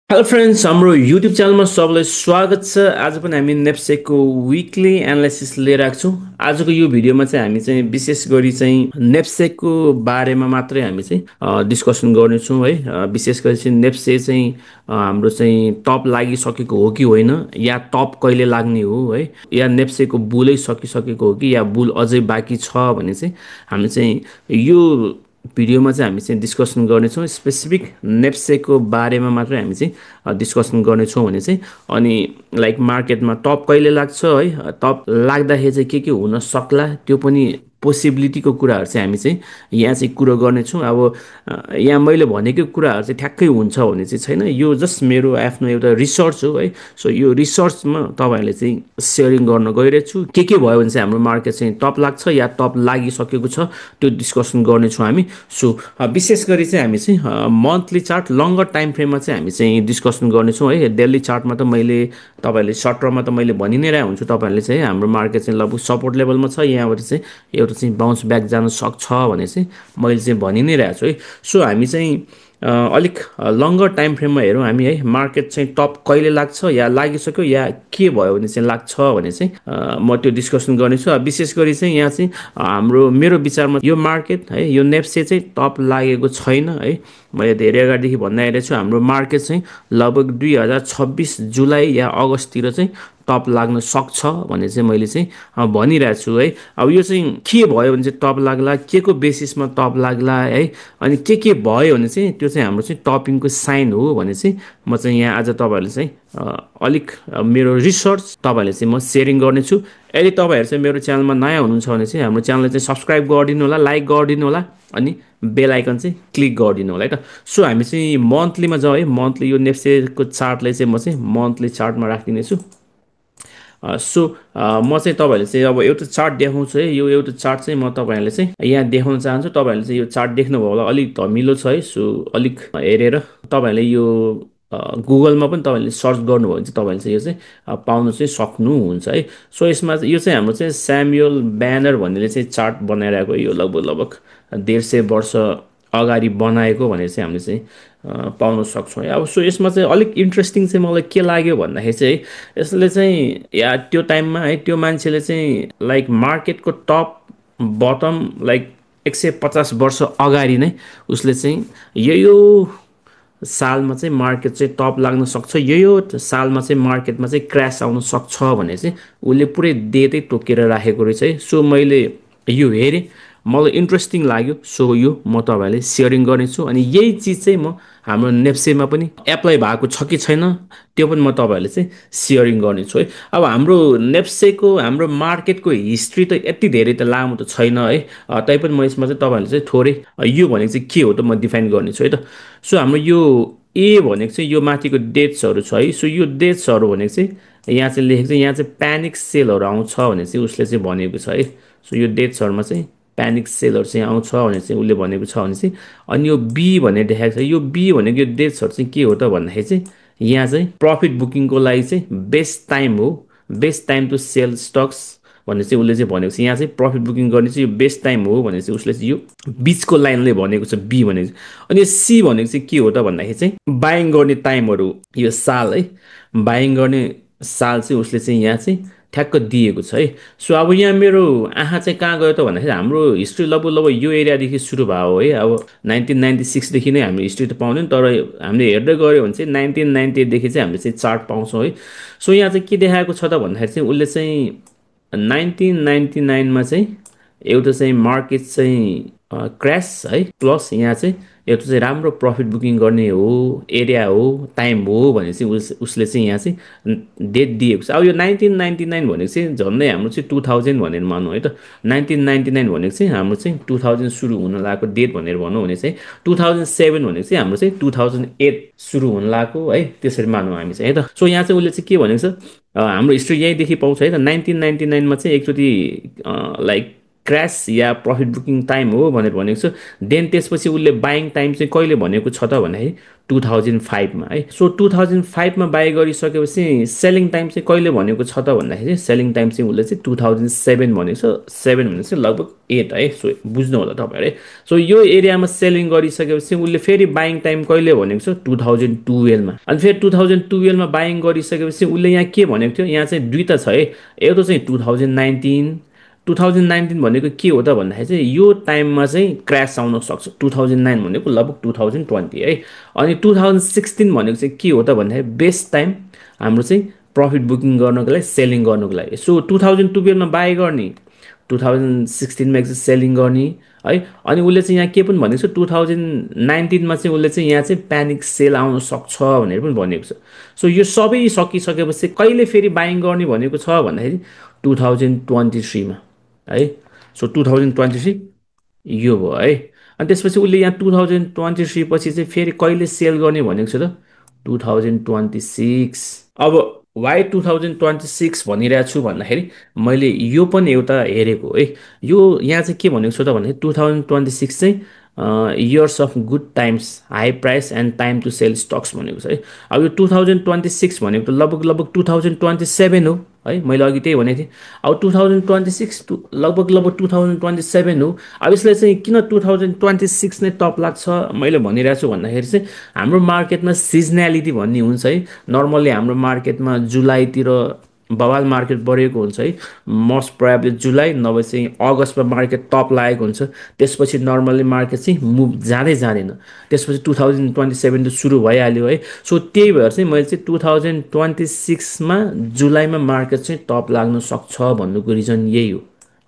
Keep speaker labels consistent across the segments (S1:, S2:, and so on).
S1: Hello friends, हाम्रो YouTube च्यानलमा सबैलाई स्वागत छ। आज पनि हामी नेप्सेकको विकली एनालाइसिस लिएर आएको छौँ। आजको यो भिडियोमा चाहिँ हामी चाहिँ विशेष गरी चाहिँ नेप्सेकको बारेमा मात्रै हामी चाहिँ डिस्कसन गर्नेछौँ है। विशेष गरी चाहिँ नेप्से चाहिँ हाम्रो चाहिँ टप लागिसकेको हो कि होइन, या टप कहिले लाग्ने हो है, या नेप्सेको बुलै सकिसकेको हो कि या बुल अझै बाँकी छ भने चाहिँ हामी चाहिँ यो भिडियोमा चाहिँ हामी चाहिँ डिस्कसन गर्नेछौँ। स्पेसिफिक नेप्सेको बारेमा मात्रै हामी चाहिँ डिस्कसन गर्नेछौँ भने चाहिँ अनि लाइक मार्केटमा टप कहिले लाग्छ है, टप लाग्दाखेरि चाहिँ के हुन सक्ला त्यो पनि पोसिबिलिटीको कुराहरू चाहिँ हामी चाहिँ यहाँ चाहिँ कुरो गर्नेछौँ। अब यहाँ मैले भनेको कुराहरू चाहिँ ठ्याक्कै हुन्छ भन्ने चाहिँ छैन, यो जस्ट मेरो आफ्नो एउटा रिसर्च हो है। सो यो रिसर्चमा तपाईँहरूले चाहिँ सेयरिङ गर्न गइरहेको छु। के भयो भने चाहिँ हाम्रो मार्केट चाहिँ टप लाग्छ या टप लागिसकेको छ त्यो डिस्कसन गर्नेछौँ हामी। सो विशेष गरी चाहिँ हामी चाहिँ मन्थली चार्ट लङ्गर टाइम फ्रेममा चाहिँ हामी चाहिँ डिस्कसन गर्नेछौँ है। डेली चार्टमा त मैले तपाईँहरूले सर्ट टर्ममा त मैले भनि नै रहेको हुन्छु तपाईँहरूले चाहिँ हाम्रो मार्केट चाहिँ लगभग सपोर्ट लेभलमा छ, यहाँबाट चाहिँ एउटा चाहिँ बााउन्स ब्याक जान सक्छ भने चाहिँ मैले चाहिँ भनि नै रहेको छु है। सो हामी चाहिँ अलिक लङ्गर टाइम फ्रेममा हेरौँ हामी है। मार्केट चाहिँ टप कहिले लाग्छ या लागिसक्यो या के भयो भने चाहिँ लाग्छ भने चाहिँ म त्यो डिस्कसन गर्नेछु। विशेष गरी चाहिँ यहाँ चाहिँ हाम्रो मेरो विचारमा यो मार्केट है, यो नेप्से चाहिँ टप लागेको छैन है। मैले धेरै अगाडिदेखि भन्दै आइरहेको छु हाम्रो मार्केट चाहिँ लगभग 2026 जुलाई या अगस्ततिर चाहिँ टप लाग्न सक्छ भन्ने चाहिँ मैले चाहिँ भनिरहेको छु है। अब यो चाहिँ के भयो भने चाहिँ टप लाग्ला, के को बेसिसमा टप लाग्ला है, अनि के भयो भने चाहिँ त्यो चाहिँ हाम्रो चाहिँ टपिङको साइन हो भने चाहिँ म चाहिँ यहाँ आज तपाईँहरूले चाहिँ अलिक मेरो रिसर्च तपाईँहरूले चाहिँ म सेयरिङ गर्नेछु। यदि तपाईँहरू चाहिँ मेरो च्यानलमा नयाँ हुनुहुन्छ भने चाहिँ हाम्रो च्यानललाई चाहिँ सब्सक्राइब गरिदिनु होला, लाइक गरिदिनु होला, अनि बेल आइकन चाहिँ क्लिक गरिदिनु होला है त। सो हामी चाहिँ मन्थलीमा जाउँ है। मन्थली यो नेप्सेको चार्टलाई चाहिँ म चाहिँ मन्थली चार्टमा राखिदिनेछु। सो म चाहिँ तपाईँहरूले चाहिँ अब एउटा चार्ट देखाउँछु है। यो एउटा चार्ट चाहिँ म तपाईँहरूले चाहिँ यहाँ देखाउन चाहन्छु। तपाईँहरूले चाहिँ यो चार्ट देख्नुभयो होला, अलिक धमिलो छ है। सो अलिक हेरेर तपाईँहरूले यो गुगलमा पनि तपाईँले सर्च गर्नुभयो भने चाहिँ तपाईँले चाहिँ यो चाहिँ पाउनु चाहिँ सक्नुहुन्छ है। सो यसमा चाहिँ यो चाहिँ हाम्रो चाहिँ स्यामुएल ब्यानर भन्नेले चाहिँ चार्ट बनाइरहेको, यो लगभग लगभग 150 वर्ष अगाडि बनाएको भनेर चाहिँ हामीले चाहिँ पाउन सक्छौँ है। अब सो यसमा चाहिँ अलिक इन्ट्रेस्टिङ चाहिँ मलाई के लाग्यो भन्दाखेरि चाहिँ यसले चाहिँ या त्यो टाइममा है त्यो मान्छेले चाहिँ लाइक मार्केटको टप बटम लाइक 150 वर्ष अगाडि नै उसले चाहिँ यो सालमा चाहिँ मार्केट चाहिँ टप लाग्न सक्छ, यो सालमा चाहिँ मार्केटमा चाहिँ क्रास आउन सक्छ भने चाहिँ उसले पुरै डेटै तोकेर राखेको रहेछ है। सो मैले यो हेरेँ, मलाई इन्ट्रेस्टिङ लाग्यो। सो यो म तपाईँहरूले सेयरिङ गर्नेछु अनि यही चिज चाहिँ म हाम्रो नेप्सेमा पनि एप्लाई भएको छ कि छैन त्यो पनि म तपाईँहरूले चाहिँ सेयरिङ गर्नेछु है। अब हाम्रो नेप्सेको हाम्रो मार्केटको हिस्ट्री त यति धेरै त लामो त छैन है। तैपनि म यसमा चाहिँ तपाईँहरूले चाहिँ थोरै यो भनेको चाहिँ के हो त म डिफाइन गर्नेछु है त। सो हाम्रो यो ए भनेको चाहिँ यो माथिको डेट्सहरू छ है। सो यो डेट्सहरू भनेको चाहिँ यहाँ चाहिँ लेखेको छ, यहाँ चाहिँ प्यानिक सेलहरू आउँछ भने चाहिँ उसले चाहिँ भनेको छ है। सो यो डेट्सहरूमा चाहिँ प्यानिक सेलहरू चाहिँ आउँछ भने चाहिँ उसले भनेको छ भने चाहिँ अनि यो बी भन्ने देखाएको छ। यो बी भनेको यो डेट्सहरू चाहिँ के हो त भन्दाखेरि चाहिँ यहाँ चाहिँ प्रफिट बुकिङको लागि चाहिँ बेस्ट टाइम हो, बेस्ट टाइम टु सेल स्टक्स भन्ने चाहिँ उसले चाहिँ भनेको छ। यहाँ चाहिँ प्रफिट बुकिङ गर्ने चाहिँ यो बेस्ट टाइम हो भने चाहिँ उसले चाहिँ यो बिचको लाइनले भनेको छ बी भनेको चाहिँ। अनि यो सी भनेको चाहिँ के हो त भन्दाखेरि चाहिँ बाइङ गर्ने टाइमहरू, यो साल है, बाइङ गर्ने साल चाहिँ उसले चाहिँ यहाँ चाहिँ ठ्याक्क दिएको छ है। सो अब यहाँ मेरो आँखा चाहिँ कहाँ गयो त भन्दाखेरि हाम्रो हिस्ट्री लगभग लगभग यो एरियादेखि सुरु भयो है। अब 1996देखि नै हाम्रो हिस्ट्री त पाउँदैन, तर हामीले हेर्दै गऱ्यो भने चाहिँ 1998देखि चाहिँ हामीले चाहिँ चार्ट पाउँछौँ है। सो यहाँ चाहिँ के देखाएको छ त भन्दाखेरि चाहिँ उसले चाहिँ 1999मा चाहिँ एउटा चाहिँ मार्केट चाहिँ क्रास है, प्लस यहाँ चाहिँ एउटा चाहिँ राम्रो प्रफिट बुकिङ गर्ने हो एरिया हो टाइम हो भने चाहिँ उसले चाहिँ यहाँ चाहिँ डेट दिएको छ। अब यो 1999 भनेको चाहिँ झन्डै हाम्रो चाहिँ 2000 भनेर मानौँ है त। 1999 भनेको चाहिँ हाम्रो चाहिँ 2000 सुरु हुन लागेको डेट भनेर भनौँ भने चाहिँ 2007 भनेको चाहिँ हाम्रो चाहिँ 2008 सुरु हुन लागेको है, त्यसरी मानौँ हामी चाहिँ है त। सो यहाँ चाहिँ उसले चाहिँ के भनेको छ, हाम्रो हिस्ट्री यहीँदेखि पाउँछ है त। 1999मा चाहिँ एकचोटि लाइक क्रास या प्रफिट बुकिङ टाइम हो भनेर भनेको छु। देन त्यसपछि उसले बाइङ टाइम चाहिँ कहिले भनेको छ त भन्दाखेरि 2005मा है। सो 2005मा बाई गरिसकेपछि सेलिङ टाइम चाहिँ कहिले भनेको छ त भन्दाखेरि सेलिङ टाइम चाहिँ उसले चाहिँ 2007 भनेको छ। 7 भनेको चाहिँ लगभग 8 है। सो बुझ्नु होला तपाईँहरू है। सो यो एरियामा सेलिङ गरिसकेपछि उसले फेरि बाइङ टाइम कहिले भनेको छ 2012मा। अनि फेरि 2012मा बाइङ गरिसकेपछि उसले यहाँ के भनेको थियो, यहाँ चाहिँ दुईवटा छ है। एउटा चाहिँ 2019 भनेको के हो त भन्दाखेरि चाहिँ यो टाइममा चाहिँ क्रास आउन सक्छ। 2009 भनेको लगभग 2020 है। अनि 2016 भनेको चाहिँ के हो त भन्दाखेरि बेस्ट टाइम हाम्रो चाहिँ प्रफिट बुकिङ गर्नको लागि, सेलिङ गर्नको लागि। सो 2012मा बाई गर्ने, 2016मा एकचोटि सेलिङ गर्ने है। अनि उसले चाहिँ यहाँ के पनि भनेको छ, 2019मा चाहिँ उसले चाहिँ यहाँ चाहिँ प्यानिक सेल आउन सक्छ भनेर पनि भनेको छ। सो यो सबै सकिसकेपछि कहिले फेरि बाइङ गर्ने भनेको छ भन्दाखेरि 2023मा है। सो 2023 यो भयो है। अनि त्यसपछि उसले यहाँ 2023 पछि चाहिँ फेरि कहिले सेल गर्ने भनेको छ त 2026। अब वाइ 2026 भनिरहेको छु भन्दाखेरि मैले यो पनि एउटा हेरेको है। यो यहाँ चाहिँ के भनेको छु त भन्दाखेरि 2026 चाहिँ years of good times, high price and time to sell stocks भनेको छ है। अब यो 2026 भनेको त लगभग लगभग 2027 हो है। मैले अघि त्यही भनेको थिएँ। अब 2026 लगभग 2027 हो। अब यसलाई चाहिँ किन 2026 नै टप लाग्छ मैले भनिरहेको छु भन्दाखेरि चाहिँ हाम्रो मार्केटमा सिजनालिटी भन्ने हुन्छ है। नर्मल्ली हाम्रो मार्केटमा जुलाईतिर बवाल मार्केट बढेको हुन्छ है। मोस्ट प्रोबेबली जुलाई नभए चाहिँ अगस्तमा मार्केट टप लागेको हुन्छ। त्यसपछि नर्मल्ली मार्केट चाहिँ मुभ जाँदैन। त्यसपछि 2027 त सुरु भइहाल्यो है। सो त्यही भएर चाहिँ मैले चाहिँ 2026मा जुलाईमा मार्केट चाहिँ टप लाग्न सक्छ भन्नुको रिजन यही हो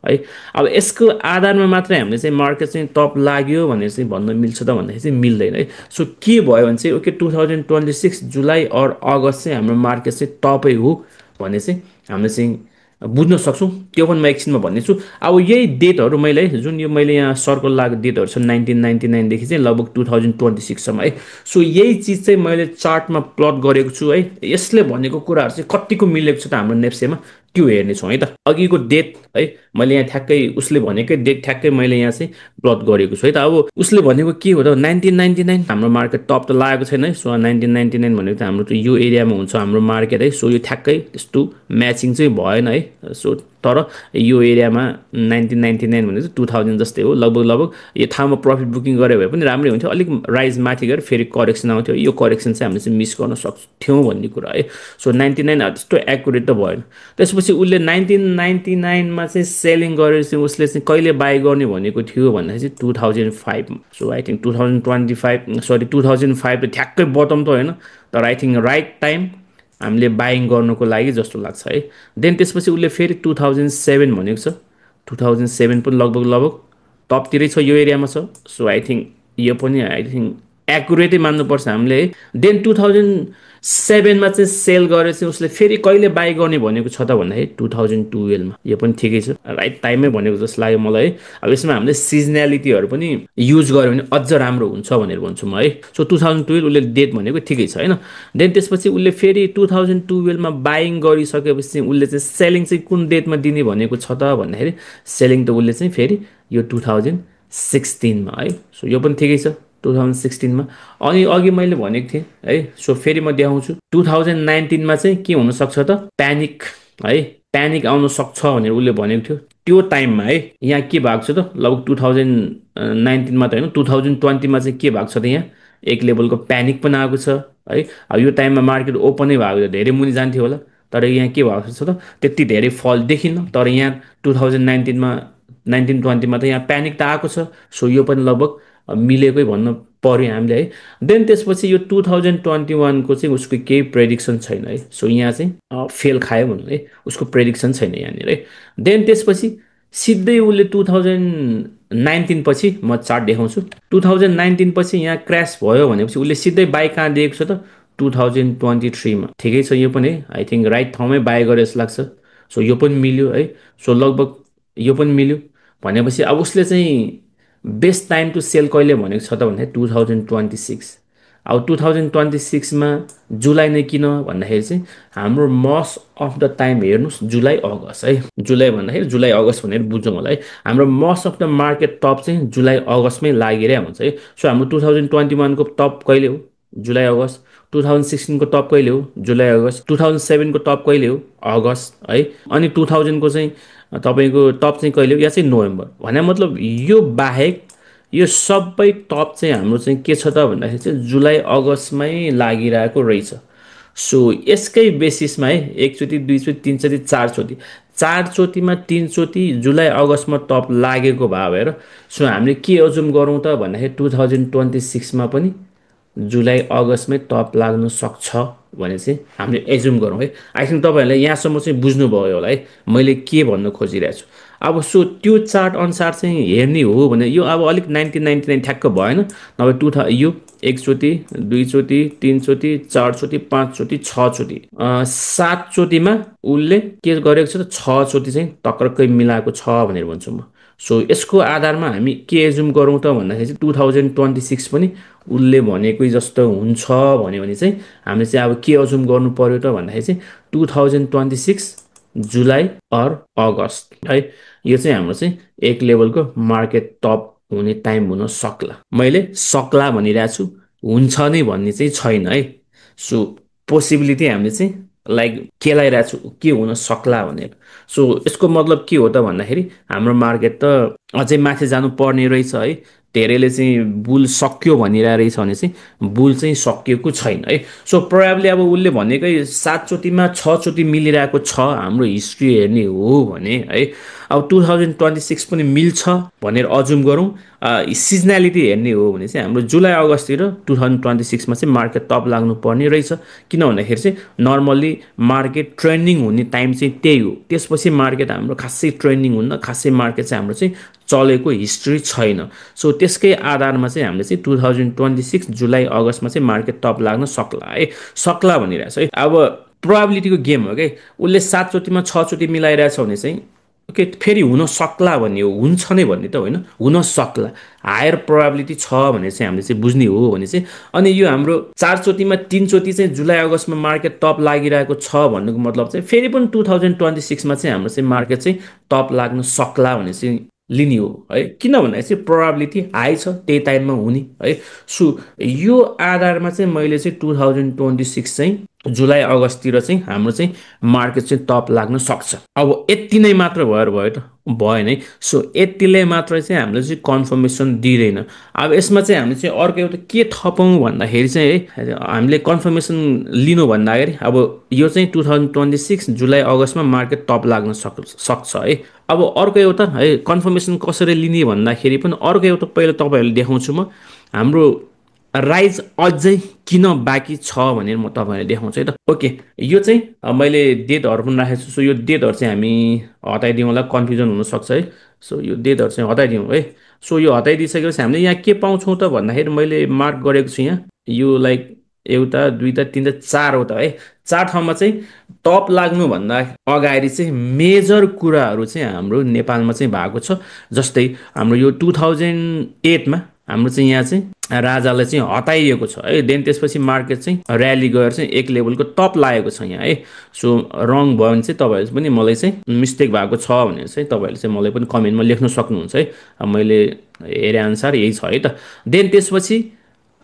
S1: है। अब यसको आधारमा मात्रै हामीले चाहिँ मार्केट चाहिँ टप लाग्यो भनेर चाहिँ भन्न मिल्छ त भन्दाखेरि चाहिँ मिल्दैन है। सो के भयो भने चाहिँ ओके 2026 जुलाई अर अगस्त चाहिँ हाम्रो मार्केट चाहिँ टपै हो भन्ने चाहिँ हामीले चाहिँ बुझ्न सक्छौँ। त्यो पनि म एकछिनमा भन्नेछु। अब यही डेटहरू मैले है, जुन यो मैले यहाँ सर्कल लागेको डेटहरू छ 1999देखि चाहिँ लगभग 2026सम्म है। सो यही चिज चाहिँ मैले चार्टमा प्लट गरेको छु है। यसले भनेको कुराहरू चाहिँ कतिको मिलेको छ त हाम्रो नेप्सेमा त्यो हेर्नेछौँ है त। अघिको डेट है मैले यहाँ ठ्याक्कै उसले भनेकै डेट ठ्याक्कै मैले यहाँ चाहिँ प्लट गरेको छु है त। अब उसले भनेको के हो त 1999 हाम्रो मार्केट टप त लागेको छैन है। सो 1999 भनेको त हाम्रो त यो एरियामा हुन्छ हाम्रो मार्केट है। सो यो ठ्याक्कै त्यस्तो म्याचिङ चाहिँ भएन है। सो तर यो एरियामा 1999 भनेको चाहिँ 2000 जस्तै हो लगभग लगभग। यो ठाउँमा प्रफिट बुकिङ गरे भए पनि राम्रै हुन्थ्यो। अलिक राइज माथि गएर फेरि करेक्सन आउँथ्यो। यो करेक्सन चाहिँ हामीले चाहिँ मिस गर्न सक्थ्यौँ भन्ने कुरा है। सो 99 त्यस्तो एक्युरेट त भएन। त्यसपछि उसले 1999मा चाहिँ सेलिङ गरेर चाहिँ उसले चाहिँ कहिले बाई गर्ने भनेको थियो भन्दाखेरि चाहिँ 2005। सो आई थिङ्क 2005 त ठ्याक्कै बटम त होइन, तर आई थिङ्क राइट टाइम हामीले बाइङ गर्नुको लागि जस्तो लाग्छ है। देन त्यसपछि उसले फेरि 2007 भनेको छ। 2007 पनि लगभग लगभग टपतिरै छ, यो एरियामा छ। सो आई थिङ्क यो पनि आई थिङ्क एक्युरेटै मान्नुपर्छ हामीले है। देन 2007मा चाहिँ सेल गरेर चाहिँ उसले फेरि कहिले बाई गर्ने भनेको छ त भन्दाखेरि 2012मा। यो पनि ठिकै छ, राइट टाइममै भनेको जस्तो लाग्यो मलाई है। अब यसमा हामीले सिजनालिटीहरू पनि युज गऱ्यो भने अझ राम्रो हुन्छ भनेर भन्छु म है। सो 2012 उसले डेट भनेको ठिकै छ होइन। देन त्यसपछि उसले फेरि 2012मा बाइङ गरिसकेपछि चाहिँ उसले चाहिँ सेलिङ चाहिँ कुन डेटमा दिने भनेको छ त भन्दाखेरि सेलिङ त उसले चाहिँ फेरि यो 2016मा है। सो यो पनि ठिकै छ 2016मा। अनि अघि मैले भनेको थिएँ है। सो फेरि म देखाउँछु 2019मा चाहिँ के हुनसक्छ त प्यानिक है, प्यानिक आउन सक्छ भनेर उसले भनेको थियो। त्यो टाइममा है यहाँ के भएको छ त लगभग 2019मा त होइन 2020मा चाहिँ के भएको छ त यहाँ एक लेभलको प्यानिक पनि आएको छ है। अब यो टाइममा मार्केट ओपनै भएको धेरै मुनि जान्थ्यो होला, तर यहाँ के भएको छ त त्यति धेरै फल देखिन्न। तर यहाँ 2019मा 1920मा त यहाँ प्यानिक त आएको छ। सो यो पनि लगभग मिलेकै भन्नु पर्यो हामीले है। देन त्यसपछि यो 2021को चाहिँ उसको केही प्रेडिक्सन छैन है। सो यहाँ चाहिँ फेल खायो भनौँ है, उसको प्रेडिक्सन छैन यहाँनिर है। देन त्यसपछि सिधै उसले 2019 पछि म चार्ट देखाउँछु। 2019 पछि यहाँ क्रास भयो भनेपछि उसले सिधै बाई कहाँ दिएको छ त 2023मा। ठिकै छ यो पनि है, आई थिङ्क राइट ठाउँमै बाई गरे जस्तो लाग्छ। सो यो पनि मिल्यो है। सो लगभग यो पनि मिल्यो भनेपछि अब उसले चाहिँ बेस्ट टाइम टु सेल कहिले भनेको छ त भन्दाखेरि 2026। अब 2026मा जुलाई नै किन भन्दाखेरि चाहिँ हाम्रो मोस्ट अफ द टाइम हेर्नुहोस् जुलाई अगस्त है, जुलाई भन्दाखेरि जुलाई अगस्त भनेर बुझौँ होला है। हाम्रो most of the market top चाहिँ जुलाई अगस्तमै लागिरहेको हुन्छ है। सो हाम्रो 2021को टप कहिले हो? जुलाई अगस्त। 2016को टप कहिले हो? जुलाई अगस्त। 2007को टप कहिले हो? अगस्त है। अनि 2000को चाहिँ तपाईँको टप चाहिँ कहिले हो? या चाहिँ नोभेम्बर। भने मतलब यो बाहेक यो सबै टप चाहिँ हाम्रो चाहिँ के छ त भन्दाखेरि चाहिँ जुलाई अगस्तमै लागिरहेको रहेछ। सो यसकै बेसिसमा है, एकचोटि दुईचोटि तिनचोटि चारचोटि, चारचोटिमा तिनचोटि जुलाई अगस्तमा टप लागेको भएर सो हामीले के अजुम गरौँ त भन्दाखेरि 2026मा पनि जुलाई अगस्तमै टप लाग्न सक्छ भने चाहिँ हामीले एज्युम गरौँ है। आई थिङ्क तपाईँहरूले यहाँसम्म चाहिँ बुझ्नुभयो होला है मैले के भन्न खोजिरहेको छु। अब सो त्यो चार्ट अनुसार चाहिँ हेर्ने हो भने यो अब अलिक 1999 ठ्याक्क भएन, नभए यो एकचोटि दुईचोटि तिनचोटि चारचोटि पाँचचोटि छचोटि, सातचोटिमा उसले के गरेको छ त छचोटि चाहिँ टक्रक्कै मिलाएको छ भनेर भन्छु म। सो यसको आधारमा हामी के एज्युम गरौँ त भन्दाखेरि चाहिँ 2026 पनि उसले भनेकै जस्तो हुन्छ भन्यो भने चाहिँ हामीले चाहिँ अब के अजुम गर्नु पर्यो त भन्दाखेरि चाहिँ 2026 जुलाई अर अगस्त है। यो चाहिँ हाम्रो चाहिँ एक लेभलको मार्केट टप हुने टाइम हुन सक्ला। मैले सक्ला भनिरहेको छु, हुन्छ नै भन्ने चाहिँ छैन है। सो पोसिबिलिटी हामीले चाहिँ लाइक केलाइरहेको छु के हुन सक्ला भनेर। सो यसको मतलब के हो त भन्दाखेरि हाम्रो मार्केट त अझै माथि जानु पर्ने रहेछ है। धेरैले चाहिँ बुल सक्यो भनिरहेको रहेछ भने चाहिँ बुल चाहिँ सकिएको छैन है। सो प्रोबेबली अब उसले भनेकै सातचोटिमा छचोटि मिलिरहेको छ हाम्रो हिस्ट्री हेर्ने हो भने है। अब 2026 पनि मिल्छ भनेर अजुम गरौँ। सिजनालिटी हेर्ने हो भने चाहिँ हाम्रो जुलाई अगस्ततिर 2026मा चाहिँ मार्केट टप लाग्नु पर्ने रहेछ। किन भन्दाखेरि चाहिँ नर्मल्ली मार्केट ट्रेन्डिङ हुने टाइम चाहिँ त्यही हो। त्यसपछि मार्केट हाम्रो खासै ट्रेन्डिङ हुन्न, खासै मार्केट चाहिँ हाम्रो चाहिँ चलेको हिस्ट्री छैन। सो त्यसकै आधारमा चाहिँ हामीले चाहिँ 2026 जुलाई अगस्तमा चाहिँ मार्केट टप लाग्न सक्ला है। सक्ला भनिरहेको छ है। अब प्रोबेबिलिटीको गेम हो क्या। उसले सातचोटिमा छचोटि मिलाइरहेछ भने चाहिँ ओके फेरि हुन सक्ला भन्ने हो, हुन्छ नै भन्ने त होइन, हुन सक्ला। हायर प्रोबेबिलिटी छ भने चाहिँ हामीले चाहिँ बुझ्ने हो भने चाहिँ। अनि यो हाम्रो चारचोटिमा तिनचोटि चाहिँ जुलाई अगस्तमा मार्केट टप लागिरहेको छ भन्नुको मतलब चाहिँ फेरि पनि 2026मा चाहिँ हाम्रो चाहिँ मार्केट चाहिँ टप लाग्न सक्ला भने चाहिँ लिने हो है। किन भन्दाखेरि चाहिँ प्रोबेबिलिटी हाई छ त्यही टाइममा हुने है। सो यो आधारमा चाहिँ मैले चाहिँ 2026 चाहिँ जुलाई अगस्ततिर चाहिँ हाम्रो चाहिँ मार्केट चाहिँ टप लाग्न सक्छ। अब यति नै मात्र भयो त भएन है। सो यतिले मात्र चाहिँ हामीले चाहिँ कन्फर्मेसन दिँदैन। अब यसमा चाहिँ हामीले चाहिँ अर्को एउटा के थपौँ भन्दाखेरि चाहिँ है, हामीले कन्फर्मेसन लिनु भन्दाखेरि अब यो चाहिँ 2026 जुलाई अगस्तमा मार्केट टप लाग्न सक्छ है। अब अर्को एउटा है कन्फर्मेसन कसरी लिने भन्दाखेरि पनि अर्को एउटा पहिला तपाईँहरूले देखाउँछु म। हाम्रो राइज अझै किन बाँकी छ भनेर म तपाईँलाई देखाउँछु है त। ओके यो चाहिँ मैले डेटहरू पनि राखेको छु। सो यो डेटहरू चाहिँ हामी हटाइदिउँ होला, कन्फ्युजन हुनसक्छ है। सो यो डेटहरू चाहिँ हटाइदिउँ है। सो यो हटाइदिइसकेपछि हामीले यहाँ के पाउँछौँ त भन्दाखेरि मैले मार्क गरेको छु यहाँ यो लाइक एउटा दुईवटा तिनवटा चारवटा है। चार ठाउँमा चाहिँ टप लाग्नुभन्दा अगाडि चाहिँ मेजर कुराहरू चाहिँ हाम्रो नेपालमा चाहिँ भएको छ। जस्तै हाम्रो यो 2008मा हाम्रो चाहिँ यहाँ चाहिँ राजालाई चाहिँ हटाइएको छ है। देन त्यसपछि मार्केट चाहिँ र्याली गएर चाहिँ एक लेभलको टप लागेको छ यहाँ है। सो रङ भयो भने चाहिँ तपाईँहरू पनि मलाई चाहिँ मिस्टेक भएको छ भनेर चाहिँ तपाईँहरूले चाहिँ मलाई पनि कमेन्टमा लेख्न सक्नुहुन्छ है। अब मैले हेरे अनुसार यही छ है त। देन त्यसपछि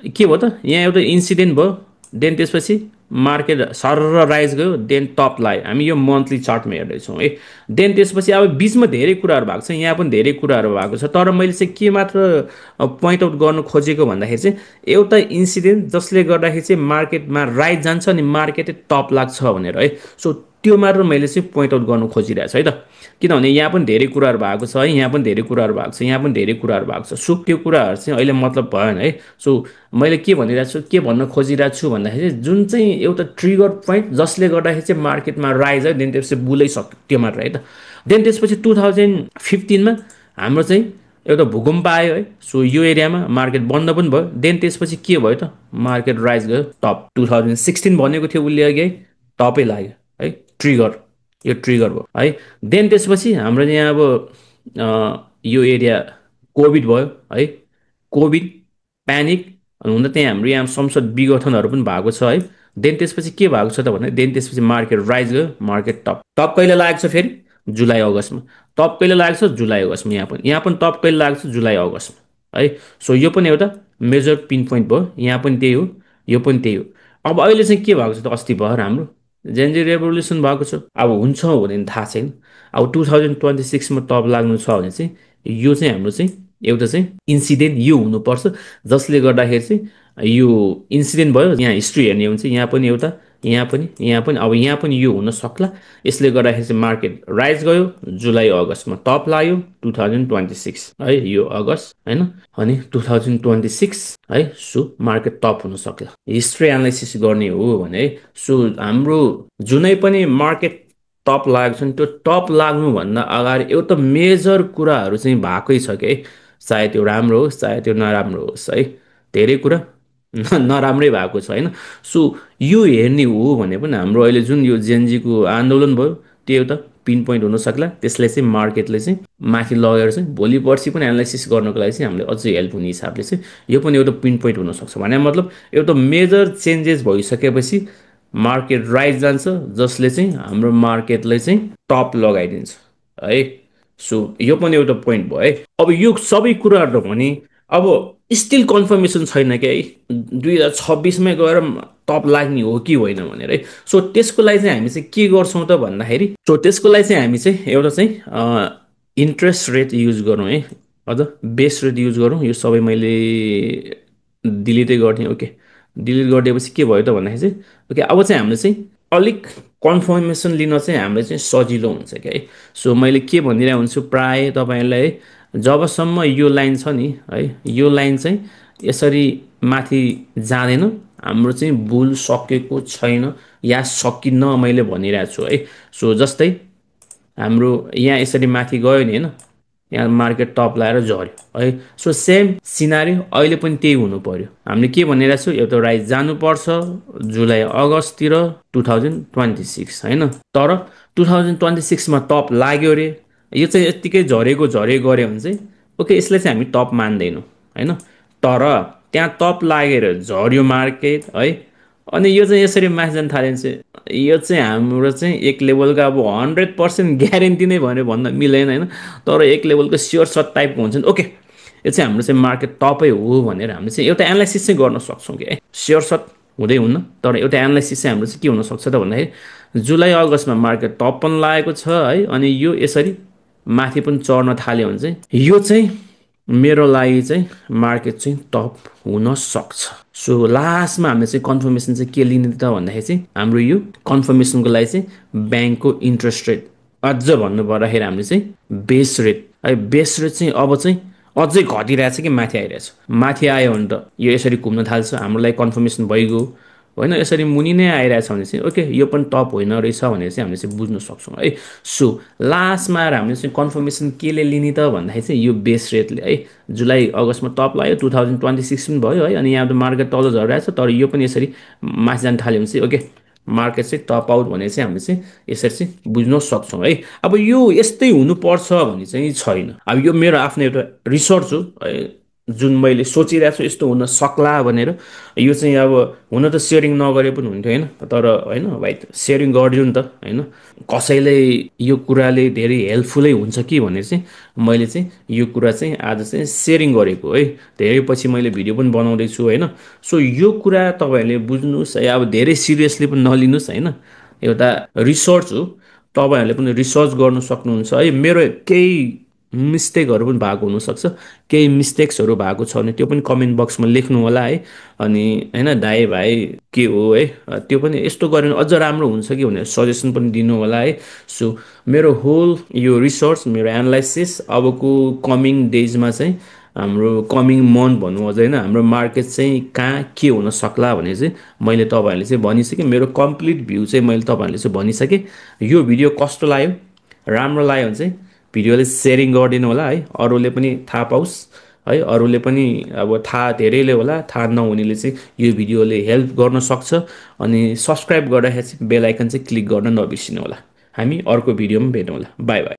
S1: के भयो त यहाँ एउटा इन्सिडेन्ट भयो। देन त्यसपछि मार्केट सरर राइज गयो, देन टप लाग्यो। हामी यो मन्थली चार्टमा हेर्दैछौँ है। देन त्यसपछि अब बिचमा धेरै कुराहरू भएको छ, यहाँ पनि धेरै कुराहरू भएको छ। तर मैले चाहिँ के मात्र पोइन्ट आउट गर्नु खोजेको भन्दाखेरि चाहिँ एउटा इन्सिडेन्ट जसले गर्दाखेरि चाहिँ मार्केटमा राइज जान्छ अनि मार्केट टप लाग्छ भनेर है। सो त्यो मात्र मैले चाहिँ पोइन्ट आउट गर्नु खोजिरहेको छु है त। किनभने यहाँ पनि धेरै कुराहरू भएको छ है, यहाँ पनि धेरै कुराहरू भएको छ, यहाँ पनि धेरै कुराहरू भएको छ। सो त्यो कुराहरू चाहिँ अहिले मतलब भएन है। सो मैले के भनिरहेको छु, के भन्न खोजिरहेको छु भन्दाखेरि जुन चाहिँ एउटा ट्रिगर पोइन्ट जसले गर्दाखेरि चाहिँ मार्केटमा राइज है, देन त्यसपछि बुलै सक्यो त्यो मात्र है त। देन त्यसपछि 2015मा हाम्रो चाहिँ एउटा भूकम्प आयो है। सो यो एरियामा मार्केट बन्द पनि भयो। देन त्यसपछि के भयो त मार्केट राइज गयो टप। 2016 भनेको थियो उसले अघि है, टपै लाग्यो है, ट्रिगर, यो ट्रिगर भयो है। देन त्यसपछि हाम्रो यहाँ अब यो एरिया कोभिड भयो है। कोभिड प्यानिक अनि हुन त त्यहाँ हाम्रो यहाँ संसद विघटनहरू पनि भएको छ है। देन त्यसपछि के भएको छ त भने देन त्यसपछि मार्केट राइज गयो, मार्केट टप टप कहिले लागेको छ फेरि जुलाई अगस्तमा। टप कहिले लागेको छ जुलाई अगस्तमा। यहाँ पनि टप कहिले लागेको छ जुलाई अगस्तमा है। सो यो पनि एउटा मेजर पिन पोइन्ट भयो। यहाँ पनि त्यही हो, यो पनि त्यही हो। अब अहिले चाहिँ के भएको छ त अस्ति भर हाम्रो जेनजी रेभोल्युसन भएको छ। अब हुन्छ हुँदैन थाहा छैन। अब 2026मा टप लाग्नु छ भने चाहिँ यो चाहिँ हाम्रो चाहिँ एउटा चाहिँ इन्सिडेन्ट यो हुनुपर्छ, जसले गर्दाखेरि चाहिँ यो इन्सिडेन्ट भयो। यहाँ हिस्ट्री हेर्ने हो भने चाहिँ यहाँ पनि एउटा, यहाँ पनि अब यहाँ पनि यो हुन सक्ला। यसले गर्दाखेरि चाहिँ मार्केट राइज गयो, जुलाई अगस्तमा टप लाग्यो 2026 है, यो अगस्त होइन। अनि 2026 है, सो मार्केट टप हुन सक्ला। हिस्ट्री एनालाइसिस गर्ने हो भने है, सो हाम्रो जुनै पनि मार्केट टप लागेको छ नि, त्यो टप लाग्नुभन्दा अगाडि एउटा मेजर कुराहरू चाहिँ भएकै छ कि है। सायद त्यो राम्रो होस्, चाहे त्यो नराम्रो होस् है, धेरै कुरा नराम्रै भएको छ होइन। सो यो हेर्ने हो भने पनि हाम्रो अहिले जुन यो जेनजीको आन्दोलन भयो त्यो एउटा पिन पोइन्ट हुन सक्ला। त्यसलाई चाहिँ मार्केटले चाहिँ माथि लगेर चाहिँ भोलि पर्सि पनि एनालाइसिस गर्नको लागि चाहिँ हामीले अझै हेल्प हुने हिसाबले चाहिँ यो पनि एउटा पिन पोइन्ट हुनसक्छ। भने मतलब एउटा मेजर चेन्जेस भइसकेपछि मार्केट राइज जान्छ, जसले चाहिँ हाम्रो मार्केटलाई चाहिँ टप लगाइदिन्छ है। सो यो पनि एउटा पोइन्ट भयो है। अब यो सबै कुराहरू भने अब स्टिल कन्फर्मेसन छैन क्या है 2026मै गएर टप लाग्ने हो कि होइन भनेर है। सो त्यसको लागि चाहिँ हामी चाहिँ के गर्छौँ त भन्दाखेरि, सो त्यसको लागि चाहिँ हामी चाहिँ एउटा चाहिँ इन्ट्रेस्ट रेट युज गरौँ है, अझ बेस रेट युज गरौँ। यो सबै मैले डिलिटै गरिदिएँ। ओके, डिलिट गरिदिएपछि के भयो त भन्दाखेरि चाहिँ ओके, अब चाहिँ हामीले चाहिँ अलिक कन्फर्मेसन लिन चाहिँ हामीलाई चाहिँ सजिलो हुन्छ क्या है। सो मैले के भनिरहेको हुन्छु प्राय तपाईँहरूलाई है, जबसम्म यो लाइन छ नि है, यो लाइन चाहिँ यसरी माथि जाँदैन, हाम्रो चाहिँ बुल सकेको छैन या सकिन्न मैले भनिरहेको छु है। सो जस्तै हाम्रो यहाँ यसरी माथि गयो नि होइन, यहाँ मार्केट टप लगाएर झऱ्यो है। सो सेम सिनारी अहिले पनि त्यही हुनु पर्यो। हामीले के भनिरहेको छु, एउटा राइज जानुपर्छ जुलाई अगस्ततिर 2026 होइन। तर 2026मा टप लाग्यो अरे, यो चाहिँ यत्तिकै झरेको गऱ्यो भने चाहिँ ओके, यसलाई चाहिँ हामी टप मान्दैनौँ होइन। तर त्यहाँ टप लागेर झऱ्यो मार्केट है, अनि यो चाहिँ यसरी माथि जान थाल्यो भने चाहिँ यो चाहिँ हाम्रो चाहिँ एक लेभलको अब 100% ग्यारेन्टी नै भनेर भन्न मिलेन होइन। तर एक लेभलको स्योर सट टाइपको हुन्छ नि, ओके यो चाहिँ हाम्रो चाहिँ मार्केट टपै हो भनेर हामीले चाहिँ एउटा एनालाइसिस चाहिँ गर्न सक्छौँ कि है। स्योर सट हुँदै हुन्न, तर एउटा एनालाइसिस चाहिँ हाम्रो चाहिँ के हुनसक्छ त भन्दाखेरि जुलाई अगस्तमा मार्केट टप पनि लागेको छ है, अनि यो यसरी माथि पनि चढ्न थाल्यो भने चाहिँ यो चाहिँ मेरो लागि चाहिँ मार्केट चाहिँ टप हुन सक्छ। सो लास्टमा हामीले चाहिँ कन्फर्मेसन चाहिँ के लिने त भन्दाखेरि चाहिँ हाम्रो यो कन्फर्मेसनको लागि चाहिँ ब्याङ्कको इन्ट्रेस्ट रेट, अझ भन्नु पर्दाखेरि हामीले चाहिँ बेस रेट है, बेस रेट चाहिँ अब चाहिँ अझै घटिरहेछ कि माथि आइरहेछ। माथि आयो भने त यो यसरी घुम्न थाल्छ, हाम्रो लागि कन्फर्मेसन भइगयो होइन। यसरी मुनि नै आइरहेछ भने चाहिँ ओके यो पनि टप होइन रहेछ भनेर चाहिँ हामीले चाहिँ बुझ्न सक्छौँ है। सो लास्टमा आएर हामीले चाहिँ कन्फर्मेसन केले लिने त भन्दाखेरि चाहिँ यो बेस रेटले है। जुलाई अगस्तमा टप लाग्यो, 2026 पनि भयो है, अनि यहाँ त मार्केट तल झरिरहेछ, तर यो पनि यसरी माथि जान थाल्यो भने चाहिँ ओके मार्केट चाहिँ टप आउट भनेर चाहिँ हामीले चाहिँ यसरी चाहिँ बुझ्न सक्छौँ है। अब यो यस्तै हुनुपर्छ भन्ने चाहिँ छैन। अब यो मेरो आफ्नो एउटा रिसर्च हो है, जुन मैले सोचिरहेको छु यस्तो हुन सक्ला भनेर। यो चाहिँ अब हुन त सेयरिङ नगरे पनि हुन्थ्यो होइन, तर होइन भाइ सेयरिङ गरिदियो नि त होइन। कसैलाई यो कुराले धेरै हेल्पफुलै हुन्छ कि भनेर चाहिँ मैले चाहिँ यो कुरा चाहिँ आज चाहिँ सेयरिङ गरेको है। धेरै पछि मैले भिडियो पनि बनाउँदैछु होइन। सो यो कुरा तपाईँहरूले बुझ्नुहोस् है, अब धेरै सिरियसली पनि नलिनुहोस् होइन। एउटा रिसर्च हो, तपाईँहरूले पनि रिसर्च गर्न सक्नुहुन्छ है। मेरो केही मिस्टेकहरू पनि भएको हुनसक्छ, केही मिस्टेक्सहरू भएको छ भने त्यो पनि कमेन्ट बक्समा लेख्नु होला है। अनि होइन दाइ भाइ के हो है, त्यो पनि यस्तो गऱ्यो भने अझ राम्रो हुन्छ कि भनेर सजेसन पनि दिनु होला है। सो मेरो होल यो रिसर्च, मेरो एनालाइसिस अबको कमिङ डेजमा चाहिँ हाम्रो कमिङ मन्थ भनौँ अझ होइन, हाम्रो मार्केट चाहिँ कहाँ के हुन सक्ला भने चाहिँ मैले तपाईँहरूले चाहिँ भनिसकेँ। मेरो कम्प्लिट भ्यू चाहिँ मैले तपाईँहरूले चाहिँ भनिसकेँ। यो भिडियो कस्तो लाग्यो, राम्रो लाग्यो भने चाहिँ भिडियोले सेयरिङ गरिदिनु होला है, अरूले पनि थाहा पाओस् है। अरूले पनि अब थाहा धेरैले होला, थाहा नहुनेले चाहिँ यो भिडियोले हेल्प गर्न सक्छ। अनि सब्सक्राइब गर्दाखेरि चाहिँ बेल आइकन चाहिँ क्लिक गर्न नबिर्सिनु होला। हामी अर्को भिडियोमा भेटौँ होला। By by.